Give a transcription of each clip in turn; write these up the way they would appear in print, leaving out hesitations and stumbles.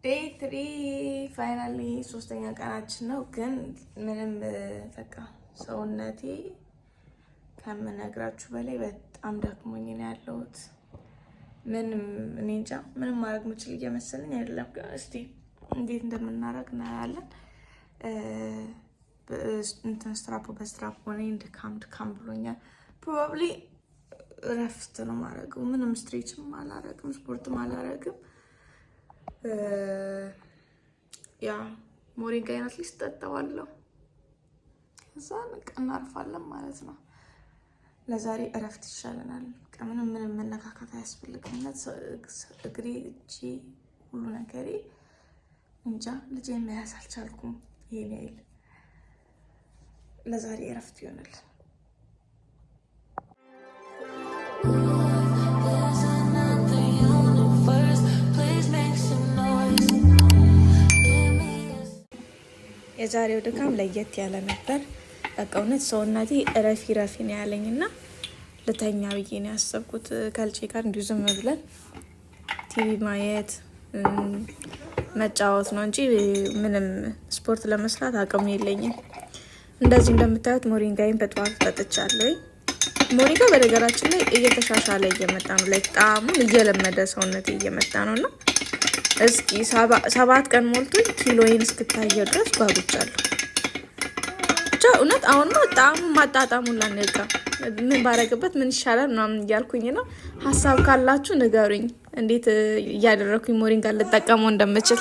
Day 3, finally ሶስተኛ ቀናችን ነው። ግን ምንም በቃ ሰውነቴ ከምነግራችሁ በላይ በጣም ደክሞኝ ነው ያለሁት። ምንም እኔ እንጃ ምንም ማድረግ ምችል እየመሰለኝ አይደለም። ግን እስቲ እንዴት እንደምናደርግ እናያለን። እንትን ስትራፖ በስትራፖ ሆነ ድካም ድካም ብሎኛል። Probably እረፍት ነው ማድረገው። ምንም stretch ም አላረግም፣ ስፖርትም አላረግም። Yeah, ሞሪንጋ at least ጠጣዋለሁ። ከዛ በቃ እናርፋለን ማለት ነው። ለዛሬ እረፍት ይሻለናል። በቃ ምንም ምንም መነካካት አያስፈልግም። እግሬ፣ እጄ፣ ሁሉ ነገሬ እንጃ ልጄን መያዝ አልቻልኩም። ይሄን ያህል ለዛሬ እረፍት ይሆናል። There's another universe. Please make some noise. Give me a የዛሬው ድካም ለየት ያለ ነበር። በቃ እውነት ሰውነቴ እረፊ ረፊ ነው ያለኝ እና ልተኛ ብዬ ነው ያሰብኩት። ከልጄ ጋር እንዲሁ ዝም ብለን ቲቪ ማየት፣ መጫወት ነው እንጂ ምንም ስፖርት ለመስራት አቅሙ የለኝም። እንደዚህ እንደምታዩት ሞሪንጋይን በጠዋቱ ጠጥቻለሁ። ሞሪንጋ በነገራችን ላይ እየተሻሻለ እየመጣ ነው። Like ጣዕሙን እየለመደ ሰውነቴ እየመጣ ነው እና እስኪ 7 ቀን ሞልቶኝ ኪሎዬን እስክታየው ድረስ ጓጉቻለሁ። ብቻ እውነት አሁንማ ጣዕሙ ማጣጣሙን ላንቃ ምን ባረግበት ምን ይሻላል ምናምን እያልኩኝ ነው። ሀሳብ ካላችሁ ንገሩኝ፣ እንዴት እያደረግኩኝ ሞሪንጋ ልጠቀመው እንደምችል።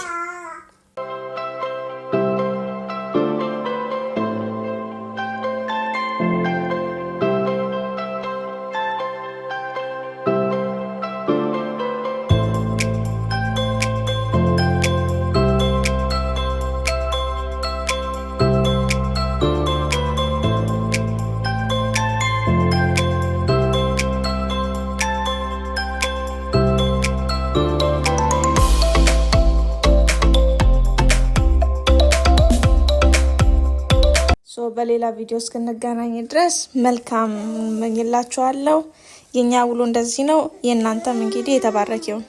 So በሌላ ቪዲዮ እስክንገናኝ ድረስ መልካም እመኝላችኋለሁ። የእኛ ውሎ እንደዚህ ነው። የእናንተም እንግዲህ የተባረከ ይሁን።